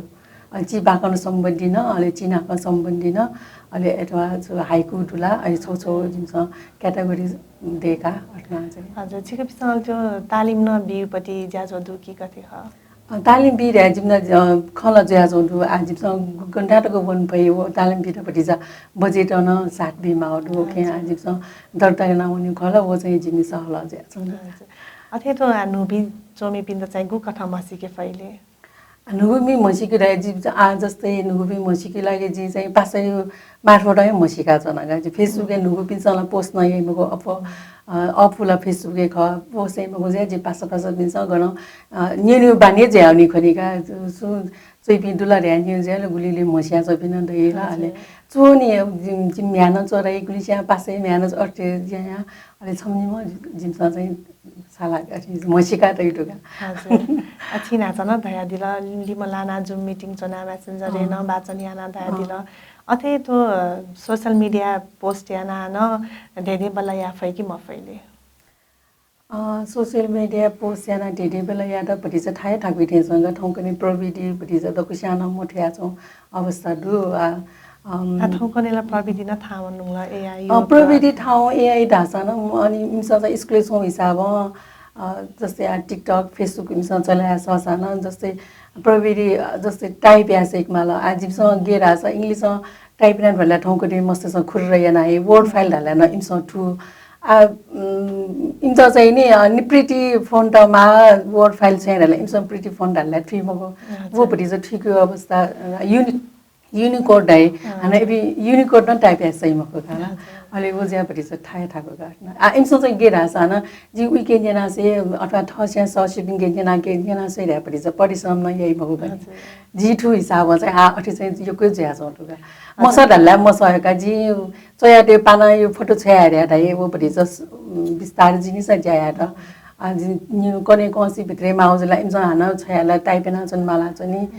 अ, चिबाखं सम्बन्धी नं, अले चिनाखं सम्बन्धी नं, अले अथवा छु हाइकु दु ला, अले छगू छगू जिमिसं category दयेका अथें चाहिँ। हजुर, छिकपिन्सं थ्व तालिम नं बीगु पति ज्याझ्वः दु कि गथे खः? अ, तालिम बी धया जिमिसं, अ, खँ ला जुयाच्वंगु दु। आ, जिमिसं गन तक वने फइ, व तालिम बीत भतिचा budget नं साथ बीमाःगु दु। उकिं आ, हजुर। जिमिसं दर्ता याना वने खः ला, व चाहिँ जिमि सहलह जुयाच्वंगु दु। हजुर। अथे थ्व आ, न्हूपिं च्वमिपिन्त चाहिँ गुकथं म्हसीके फइ ले? आ, न्हूगुपिं म्हसीके धया जि आ, जस्तै न्हूगुपिं म्हसीके लागि जि चाहिँ पासा मार्फत हे म्हसीकाच्वना का। जि Facebook-य् न्हूगुपिन्सं ला post नं याइ मखु, अप्वः, अ, अःपु ला Facebook-य् खः, post याइ मखु, जि पासा पासापिन्सं गनं, अ, न्यू न्यू बानी जुयावनी खनी का, सु-, च्वइपिं दु ला धया न्यू जुयाः ला गुलि गुलि म्हसियाच्वंपिं नं दइ ला, अले हजुर। च्वनी, जिम, जिम म्ह्याय् नं च्वइ, गुलिस्यां पासा म्ह्याय् नं च्वइ, अथे ज्या यां, अले छम्ह निम्ह जिमिसं चाहिँ साला, अथे म्हसीका तइ दु का। हजुर। अ, छिं न्हाचः नं धयादिल, लिमलाना Zoom meeting च्वना, Messenger-य् अँ। नं वाचन याना धयादिल। अँ। अथे थ्व, अ, social media post याना नं धेंधेंबल्लाः याये फइ कि मफइ ले? अ, social media post याना धेंधेंबल्लाः यायेत भतिचा थाय् थाकुइ थें च्वं का, थौंकन्हय् प्रविधि भतिचा दक्वस्यां नं मथुयाच्वं अवस्था दु। आ, अम, आ, थौंकन्हय् ला प्रविधि नं थाहां वनेधुंकल, AI अ, युग। प्रविधि थाहां वं, AI धाःसा नं, अनि इमिसं चाहिँ school-य् च्वंगु हिसाबं, अ, जस्तै आ, TikTok, Facebook इमिसं चले याये सःसा नं, जस्तै प्रविधि, अ, जस्तै type याये सइके माल। आ, जिमिसं गय् धाःसा English-ं type याना धाल ला थौंकन्हय् मस्तय्‌सं खुर्र याना हे, Word file धाल ला नं इमिसं थु। आ, उम्, इमिसं चाहिँ नि, अ, नि pretty font माः, Word file छ्वये धाल ला इमिसं pretty font धाल ला थुइ मखु। अच्छा। व भतिचा थुइके अवस्था, अ, uni-, Unicode धाइ। अँ। हानं इपिं Unicode नं type याये सइ मखु का। अँ। अले व ज्या भतिचा थाय् थाकु का। आ, इमिसं चाहिँ गय् धाःसा हानं जि उइके न्यना स्वये अथवा थःस्यां सःस्यूपिं गय् न्यना, गय् न्यना स्वये धया भतिचा परिश्रम नं याइ मखु का। हजुर। जि थु हिसाबं चाहिँ आ, अथे चाहिँ यक्व जुयाच्वं थु का। हजुर। मसः धाल ला मसः का, जि च्वयातये पानाया photo छ्वया धया धाइ, व भतिचा स-, बिस्तार जिनिसं ज्या यात। आ, जि, नि कन्हय् कंसि भित्रय् माः जुल ला, इमिसं हानं छ्वया ला type याना च्वने माला च्वनी। हम्म।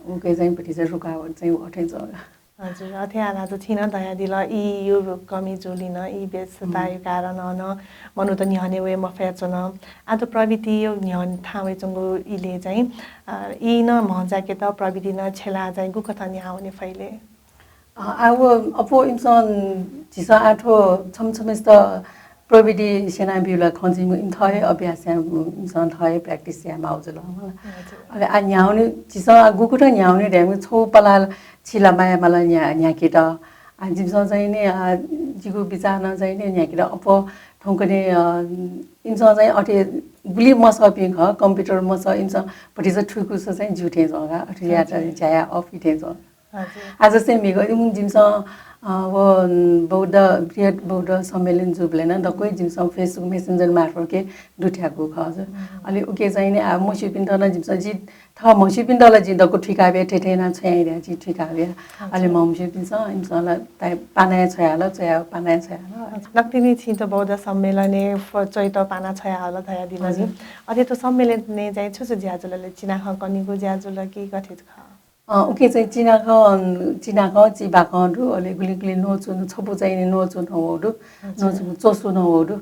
उके चाहिँ भतिचा रुकावट चाहिँ अथे च्वं। हजुर, अथे हानं चाहिँ छिं नं धयादिल, ई यो कमी जुलिं नं, ई व्यस्तताया हम्म। कारणं नं मनूत न्ह्यःने वये मफयाच्वन। आः थ्व प्रविधि यो न्ह्यःने थाहां वयाच्वंगु इलय् चाहिँ, अ, ई नं म्हंज्याकेत प्रविधि नं छ्यलाः चाहिँ गुकथं न्ह्याः वने फइ ले? अ, आ, व अप्वः इमिसं झीसं आः थ्व छम्ह छम्हय्‌सित प्रविधि स्यनाब्यूगु खँ जुइमाः, इमिसं थः हे अभ्यास याये, इमिसं थः हे practice याये माःगु जुल मला। हजुर। अले आ न्ह्याउने, झीसं आ गुकथं न्ह्याउने धायेमाः, छगू पलाः छिलामाया मला न्ह्या-, न्ह्याकेत। आ जिमिसं चाहिँ नि, आ, जिगु बिचाः नं चाहिँ नि न्ह्याकेत अप्वः थौंकन्हय्, अ, इमिसं चाहिँ अथे गुलि मसःपिं खः, computer मसः, इमिसं भतिचा थुइकूसा चाहिँ ज्यू थें च्वं का, अथे यात हजुर। ज्या याये अःपुइ थें च्वं। हजुर। आ जस्तै म्हिगः, उम, जिमिसं, अ, व, उम, बौद्ध, बृहत् बौद्ध सम्मेलन जूबलय् नं दक्व हे जिमिसं Facebook Messenger मार्फत के दुथ्याकू खः। हजुर। हम्म। अले उके चाहिँ नि, आ, म्हस्यूपिन्त नं जिमिसं जि थः म्हस्यूपिन्त ला जिं दक्व थुइकाबिया, थथे याना छ्वयादिया, जिं थुइकाबिया। हजुर। अले म्हमस्यूपिन्सं इमिसं ला ताइ पानाय् छ्वयाहल, च्वया पानाय् छ्वयाहल। हजुर। नकतिनि छिं त बौद्ध सम्मेलनय् फ-, च्वयेत पाना छ्वयाहल धयादिल नि। हजुर। अथे थ्व सम्मेलनय् चाहिँ छु छु ज्या जुल ले? चिनाखँ कनेगु ज्या जुल कि गथे खः? अ, उके चाहिँ चिनाखँ, चिनाखँ, चिबाखँ दु, अले गुलि गुलि न्वचु, छपु चाहिँ नि न्वचु नं वःगु दु, अच्छा। न्वचु च्वसु नं वःगु दु।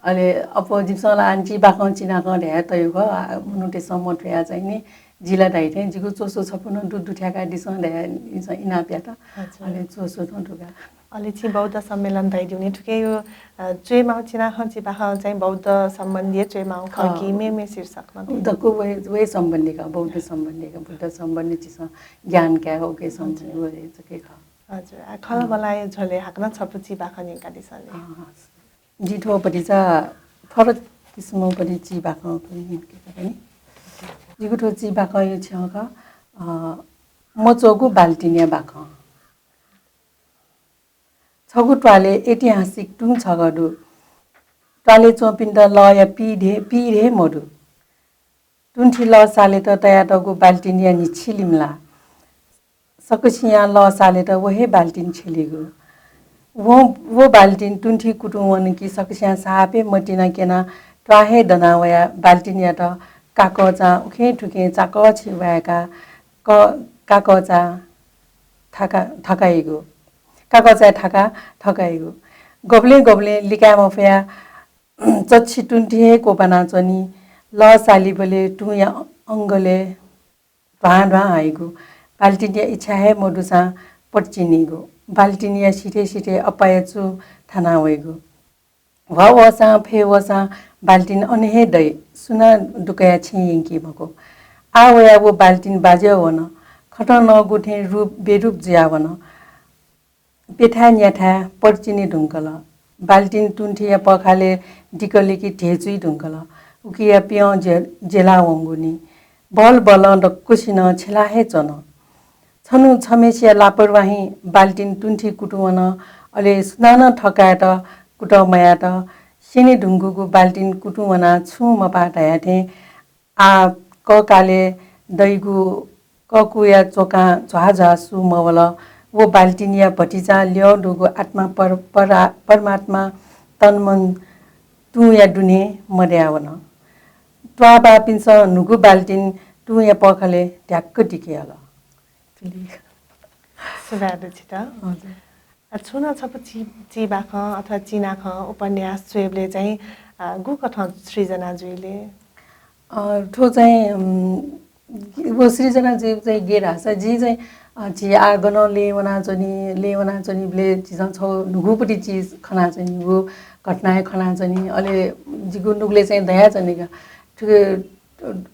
अले अप्वः जिमिसं ला आः चिबाखँ, चिनाखँ धयाः तयागु खः, आ, मनूतय्सं मथुया चाहिँ नि, जि ला धाइथें जिगु च्वसु छपु नं दु, दुथ्याकादिसँ धयाः इमिसं इनाप यात। अच्छा। अले च्वसु नं दु का। अले छिं बौद्ध सम्मेलन धयादिउ नि, थुके यो, अ, च्वयेमाःगु चिनाखँ, चिबाखँ चाहिँ बौद्ध सम्बन्धी च्वयेमाःगु खः कि अँ। मेमेगु शीर्षक नं? दक्व वहे, वहे सम्बन्धी का, बौद्ध सम्बन्धी का, बुद्ध सम्बन्धी झीसं ज्ञान काये, उके सम्बन्धी हजुर। वहे जक खः। हजुर। आ, खँ अँ। बल्लाःया झ्वलय् हाकनं छपु चिबाखँ न्यंकादिसँ ले। अँ, हस्। जिं थ्व भतिचा फरक किसिमं भति चिबाखँ न्यंके का नि। जिगु थ्व चिबाखँया छ्यं खः, अ, मच्वःगु बाल्टिनया बाखँ। छगू त्वालय् ऐतिहासिक तुं छगः दु। त्वालय् च्वंपिन्त लःया पीर हे, पीर हे मदु। तुंथि लः सालेत तयातःगु बाल्टिनया न्हिच्छि लिमलाः। सकसियां लः सालेत व हे बाल्टिन छ्यलीगु। व, व बाल्टिन तुंथि कुतुं वन कि सकसियां साप हे मतिना क्यनाः त्वाः हे दना वयाः बाल्टिनयात काकःचां उखें थुखें चाकःछि वाय्काः क-, काकःचां थाका, थाकाइगु। काकःचाय् थाका, थाकाइगु। गबलें गबलें लिकाये मफयाः चच्छि तुंथि हे क्वपाना च्वनी। लः सालीबलय् तुंया अंगलय् ध्वां ध्वां हइगु। बाल्टिनया इच्छा हे मदुसां पतिचिनीगु। बाल्टिनया सिथय् सिथय् अप्पाया चु थाना वइगु। ह्वा वःसां फय् वःसां बाल्टिन अन हे दइ। सुनां दुकया छेँ यंकी मखु। आः वयाः व बाल्टिन बाज्या वन। खतं नःगु थें रूप बेरूप जुया वन। प्यथाय् न्याथाय् पतिचिने धुंकल। बाल्टिन तुंथिया पखालय् दिकलिकि ध्येचुइ धुंकल। उकिया प्यं जे-, जेला वंगु नि। बहल बहलं दक्वसिनं छ्यला हे च्वन। छन्हु छम्हेसिया लापरवाहीं बाल्टिन तुंथि कुतुं वन, अले सुनानं थकायेत कुतः मयात। स्यने धुंकूगु बाल्टिन कुतुं वनाः छुं मपाः धया थें आः कःकालय् दइगु कःकुया च्वकां झ्वाः झ्वाः सु मवल। व बाल्टिनया भतिचां ल्यः दुगु आत्मा पर-, परा-, परमात्मा तन मन तुंया दुने मदया वन। त्वाःबाःपिन्सं न्हूगु बाल्टिन तुंया पखालय् ध्याक्क दिके हल। सुभाय् दु छितः। हजुर। आ, छुं नं छपु चि-, चिबाखं अथवा चिनाखं उपन्यास च्वयेबलय् चाहिँ, आ, गुकथं सृजना जुइ ले? अ, थ्व चाहिँ, उम्, व सृजना जुइगु चाहिँ गय् धाःसा, जिं चाहिँ, अ, झी आः गनं लँय् वनाच्वनी, लँय् वनाच्वनीबलय् झीसं छगू न्हूगुपट्टि चिज खनाच्वनी, व घटना हे खनाच्वनी। अले जिगु नुगलय् चाहिँ दयाच्वनी का। थुके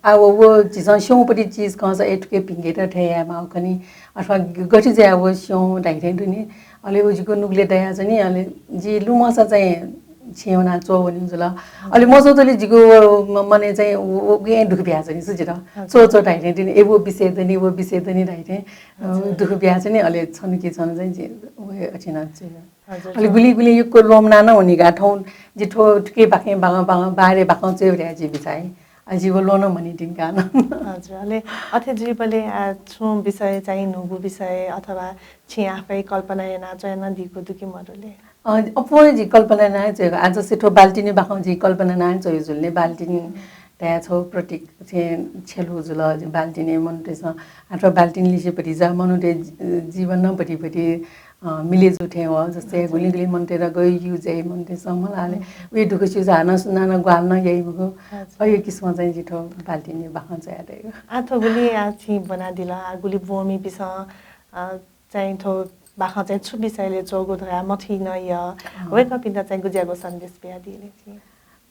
आः व, व झीसं स्यंपट्टि चिज खंसा, ए, थुके भिंकेत थथे यायेमाःगु खनी, अथवा गथे जुयाः व स्यं धाइथें दु नि। अले व जिगु नुगलय् दयाच्वनी, अले जि लुमंसा चाहिँ छेँय् वनाः च्वः वनेगु जुल। अले मच्वंतले जिगु व म-, मनय् चाहिँ व, व, उकिं दुःख बियाच्वनी, सु जितः। हजुर। च्वः च्वः धाइथें दु नि, ए, व विषय दु नि, व विषय दु नि धाइथें, अ, हजुर। दुःख बियाच्वनी, अले छन्हु कि छन्हु चाहिँ जि व अथे याना च्वये। हजुर, अले थ्व गुलिं गुलिं यक्व ल्वःमना नं वनी का, थौं जि थ्व थुके बाखं, बाखं, बाखं, बारे बाखं च्वये धयाः जि बिचाः। अ, जि व ल्वः नं मनी तिनि का नं। हजुर, अले अथे जुइबलय्, आ, छुं विषय चाहिँ न्हूगु विषय अथवा छिं आफै कल्पना याना च्वया नं दीगु दु कि मदु ले? अ, अप्वः जि कल्पना याना च्वयेगु। आ, जस्तै थ्व बाल्टिनया बाखं जि कल्पना याना च्वयेगु जुल ले, बाल्टिन धया छगू प्रतीक छेँ छ्यलू जुल, जि बाल्टिनय् मनूतय्सं, अथवा बाल्टिन लिसे भतिचा मनूतय् जि-, जीवन नं भति भति, अ, मिले जू थें वः। जस्तै हजुर। गुलिं गुलिं मनूतय्त गय् यू जइ मनूतय्सं मला ले। हम्म। उहे दुःख स्यूसा हानं सुनानं ग्वाहालि नं याइ मखु। हजुर। अय् किसिमं चाहिँ जि थ्व बाल्टिनया बाखं च्वया तयेगु। आ, थ्व गुलि आ छिं ब्वनादिल, आ गुलि ब्वंमिपिसं, अ, चाहिँ थ्व बाखं चाहिँ छु विषयले च्वःगु धकाः मथुइ नं यः। अँ। वय्कःपिन्त चाहिँ गुज्याःगु सन्देश बियादिले छिं?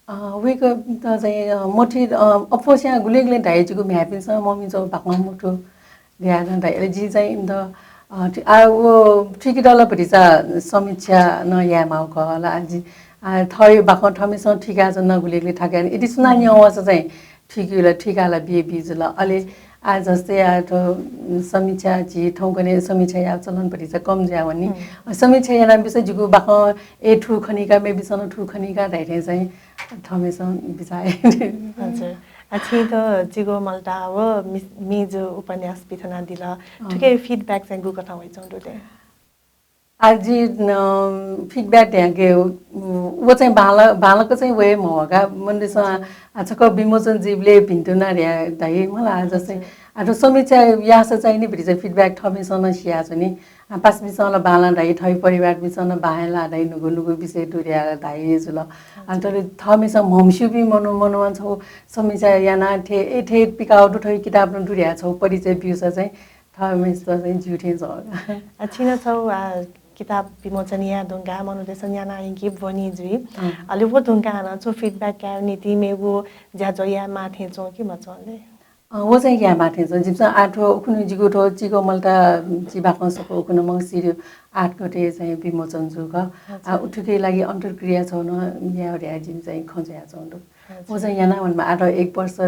अ, वय्कःपिन्त चाहिँ, अ, मथुइ, अ, अप्वःस्यां गुलिं गुलिं धाइ जिगु म्ह्याय्‌पिन्सं ममिजु बाखं मथु धयाः नं धाइ। अले जिं चाहिँ इमित, अ, थि-, आ, व थुइकेत ला भतिचा समीक्षा नं यायेमाःगु खः ला। आ, जि, आ, थःगु बाखं थःम्हेस्यां थुइकाच्वन गुलिं गुलिं थकाय्। यदि सुनां न्यं वःसा चाहिँ थुइके ला, थुइकाः ला बिये बी जुल। अले आ, जस्तै आ, थ्व, उम्, समीक्षा झी थौंकन्हय् समीक्षा यायेगु चलन भतिचा कम जुया वनी। हुँ। समीक्षा यानाबिसा जिगु बाखं ए थु खनी का, मेपिन्सं नं थु खनी का धाइ थें चाहिँ थःम्हेस्यां बिचाः याइ। हजुर। आ, छिं त चिगो मल्टा व मि-, मिजु उपन्यास पिथनादिल। अँ। थुके feedback चाहिँ गुकथं वइच्वंगु दु ले? आ, जि, अ, feedback धयागु, उ, व चाहिँ बांला-, बांलाक चाहिँ वये म्वाः का। मन्दुसा, हजुर। आ, छकः विमोचन जुइबलय् भिन्तुना धया धाइ मला, आ, जस्तै, हजुर। आ, थ्व समीक्षा याःसा चाहिँ नि भतिचा feedback थःम्हेस्यां नं सियाच्वनी। आ, पासापिन्सं ला बांलाः धाइ, थः परिवारपिन्सं नं बांलाः धाइ, न्हूगु न्हूगु विषय दु धया धाइ जुल। आ, हजुर। तर थःम्हेस्यां म्हमस्यूपिं मनू, मनूवां छौ समीक्षा याना थें, ए, थें पिकाउ दु, थः किताब नं दु धया छौ परिचय ब्यूसा चाहिँ थःम्हेस्यां चाहिँ ज्यू थें जुल। आ, छिं नं छौ, आ, किताब विमोचन याये धुंकाः मनूतय्सं न्याना यंकी ब्वनी जुइ। अँ। अले व धुंकाः नं छौ feedback काये निंतिं मेगु ज्याझ्वः यायेमाः थें च्वं कि मच्वं ले? अँ, व चाहिँ यायेमाः थें च्वं। जिमिसं आ थ्व उखुन्हु जिगु थ्व चिगो मल्टा, जि बाखं सफू उखुन्हु मंसिर आठ गते चाहिँ विमोचन जूगु खः। अच्छा। आ, उथुके लागि अन्तर्क्रिया छौ नं याये धया जिमि चाहिँ खँ जुयाच्वंगु दु। अच्छा। व चाहिँ याना वनेमाः। आ थ्व एक वर्ष,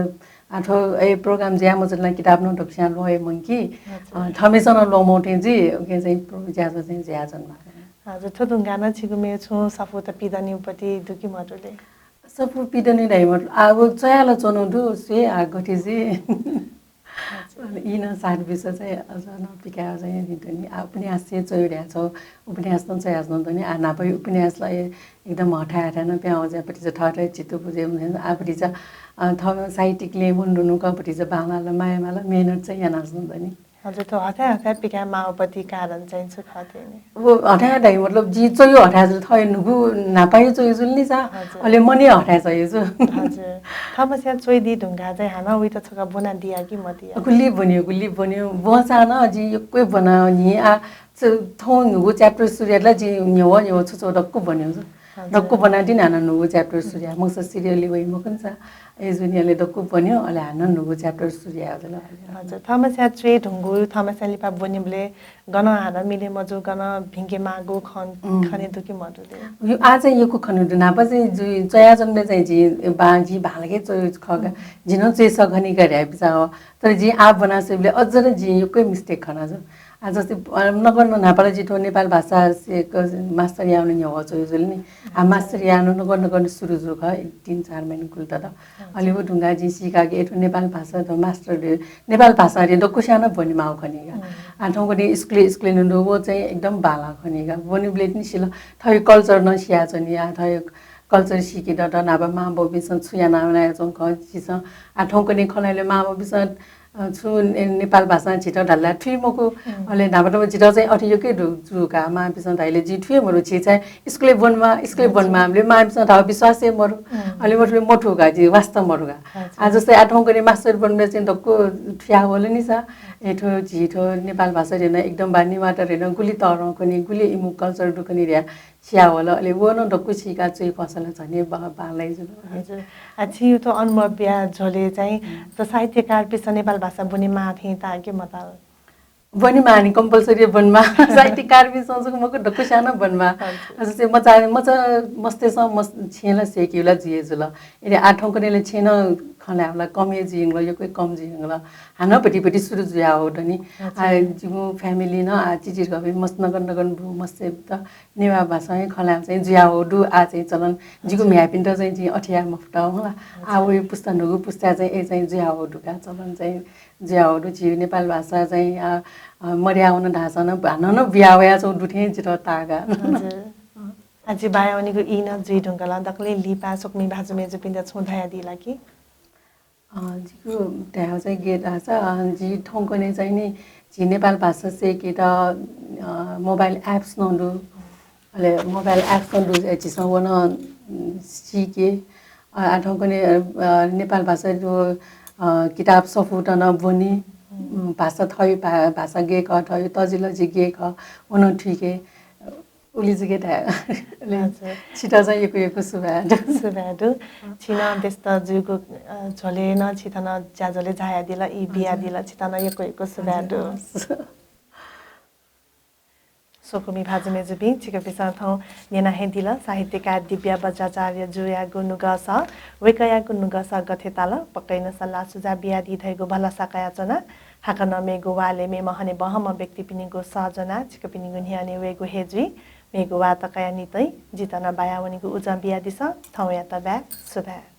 आ थ्व ए program जुया मजुल ला, किताब नं दक्वस्यां ल्वये मंकी। अच्छा। अ, थःम्हेस्यां नं ल्वःमं थें जुइ, उकिं चाहिँ प्रो-, ज्याझ्वः चाहिँ जुयाच्वनेमाः। हजुर, थ्व धुंकाः नं छिगु मेगु छुं सफूत पिदनीगु पति दु कि मदु ले? सफू पिदनी धाइ मत, आ, व च्वया ला च्वनु दु, स्वये आ गथे जुइ। हजुर। अले ई नं साथ बिसा चाहिँ अझ नं पिकाये चाहिँ निंतुनि। आ, उपन्यास हे च्वये धया छौ, उपन्यास नं च्वयाच्वनु दनि। आ, न्हापा उपन्यास ला ए-, एकदम हथाय् हथाय् नं पिहां वःसा भतिचा थःथः चित्त बुझे मखु। आ, भतिचा, अ, थः साहित्यिक लँय् वने धुंकूगु भतिचा बांलाः ला, माया माः ला, मेहनत चाहिँ यानाच्वनु दनि। हजुर, थ्व हथाय् हथाय् पिकाये माःगु पति कारण चाहिँ छु खः थें नि? व हथाय् धाइ मतलब जि च्वयु हथाय् जुल, थः न्हूगु न्हापाय् च्वयु जुल नि सा। हजुर। अले मनय् हथाय् च्वयु जु। हजुर। थःम्हेस्यां च्वइदी धुंकाः चाहिँ हानं वइत छकः ब्वनादिया कि मदिया? गुलि ब्वन्यु, गुलि ब्वन्यु। ब्वंसां नं जि यक्व ब्वना नि आ च-, थौं न्हूगु chapter सुरु यात ला जिं न्ह्यवः न्ह्यवः छु छु दक्व ब्वन्यु। हजुर। दक्व ब्वनादिन हानं न्हूगु chapter सुरु याये। मखुसा serial वइ मखुन सा। ए जुनियाले दक्व ब्वन्यु, अले हानं न्हूगु chapter सुरु याये जुल। हजुर, थःम्हेस्यां च्वये धुंगु, थःम्हेस्यां लिपा ब्वनीबलय् गनं हानं मिले मजू, गनं भिंके माःगु खन-, उम्। खने दु कि मदु ले? यो आ चाहिँ यक्व खने दु। न्हापा चाहिँ जि च्वयाच्वंबलय् चाहिँ जि बां, जि बांलाक हे च्वयु खः का। उम्। जि नं च्वये सः खनी का धया बिचाः हो। तर जिं आः ब्वना स्वयेबलय् अझ नं जिं यक्व mistake खना जु। आ, जस्तै, अ, नकन न्हापा ला जि थ्व नेपाल भाषा से-, क-, master यायेगु न्ह्यवः च्वयु जुल नि। आ, अच्छा। Master यायेगु नकन नकन सुरु जू खः, एक तीन चार महिना गुलि तक। अच्छा। अले व धुंकाः जिं सीका कि ए थ्व नेपाल भाषा थ्व master दु, नेपाल भाषा रे दक्वस्यां नं ब्वने माःगु खनी का। हम्म। आ, थौंकन्हय् स्कुलय्, स्कुलय् नं दु, व चाहिँ एकदम बांलाः खनी का। ब्वनीबलय् तिनि सिल, थःगु culture नं सियाच्वनी आ, थःगु culture सीकेत न्हापा मांबौपिन्सं छु याना वनाच्वंगु खः झीसं। आ, थौंकन्हय् खँ ल्हाइबलय् मांबौपिन्सं, अ, छु ने-, नेपाल भाषां झीत धाल ला थुइ मखु। हम्म। अले न्हापा न्हापा झीत चाहिँ अथे यक्व दु जू का, मांपिन्सं धाइबलय् जिं थुइ मरु, झी चाहिँ स्कुलय् ब्वनेमाः, स्कुलय् अच्छा। ब्वनेमाः, अले मांपिन्सं धाःगु विश्वास हे मरु। हम्म। अले मथुलि मथू का, जि वास्ता मरु का। अच्छा। आ, जस्तै आ थौंकन्हय् master ब्वनीबलय् चाहिँ दक्व थुया वल नि सा। ए थ्व झी थ्व नेपाल भाषा रे नं एकदम बा नेवाःत रे नं गुलि तःधं खनी, गुलि इमिगु culture दु खनी धया सिया वल। अले व नं दक्व सीका च्वये फुसा ला झन हे बा-, बांलाइ जुल। हजुर। आ, छिं थ्व अनुभवया झ्वलय् चाहिँ हम्म। त साहित्यकारपिन्सं नेपाल भाषा ब्वने माः थें ताः कि मताः? ब्वने माः नि, compulsory ब्वने माः। साहित्यकारपिन्सं जक मखु, दक्वस्यां नं ब्वने माः। हजुर। आ, जस्तै मचा, मचा मस्तय्सं मस-, छेँ ला सय्‌केगु ला जुइ हे जुल। अले आ थौंकन्हय् ला छेँ नं खँ ल्हायेबलय् कम हे जुइ धुंकल, यक्व हे कम जुइ धुंकल। हानं भति भति सुरु जुया वःगु दनि। हजुर। आ, जिगु family नं आ चिचिधंगु मस्त नकन नकन बु मस्तय्त नेवाः भाषां हे खँ ल्हायेगु चाहिँ जुया वःगु दु, आ चाहिँ चलन जिगु हजुर। म्ह्याय्‌पिन्त चाहिँ जिं अथे याये मफुत होला। आ, हजुर। वइ पुस्ता न्हूगु पुस्ता चाहिँ ए चाहिँ जुया वःगु दु का, चलन चाहिँ जुया वःगु दु। झी नेपाल भाषा चाहिँ, आ, आ, मदया वन धाःसां नं हानं नं बुया वयाच्वंगु दु थें जितः ताः का। हजुर। आ, जि बाया वनीगु ई नं जुइ धुंकल, दकलय् लिपा स्वकुमि भाजु मय्‌जुपिन्त छुं धयादी ला कि? अ, जिगु धायेगु चाहिँ गय् धाःसा, अ, जि थौंकन्हय् चाहिँ नि, झी नेपाल भाषा सय्‌केत, अ, mobile apps नं दु। अले mobile apps नं दु, ए, झीसं व नं, उम्, सीके। अ, आ थौंकन्हय्, अ, नेपाल भाषा दु, अ, किताब सफूत नं ब्वनी। उम्, भाषा थःगु भा-, भाषा गय् खः, थःगु तजिलजि गय् खः, व नं थुइके, उलि जक धाये। अले छितः चाहिँ यक्व यक्व सुभाय् दु। सुभाय् दु। छिं नं व्यस्त जूगु, अ, झ्वलय् नं छितः नं ज्याझ्वलय् झायादिल, ई बियादिल, छितः नं यक्व यक्व सुभाय् दु। स्वकुमि भाजु मय्जुपिं, छिकपिन्सं थौं न्यना हे दिल, साहित्यकार दिव्या बज्राचार्य जुयागु नुगःसः, वय्कःयागु नुगःसः गथे ताल, पक्कै नं सल्लाह सुझाव बियादी धइगु भलसा कयाच्वना। हाकनं मेगु वालय् मेम्ह हनेबहःम्ह व्यक्तिपिनिगु सः ज्वनाः छिकपिनिगु न्ह्यःने वयेगु हे जुइ। मेगु वाः तकया निंतिं जितः नं बायावनेगु उजं बियादिसँ। थौंयात बाय्, सुभाय्।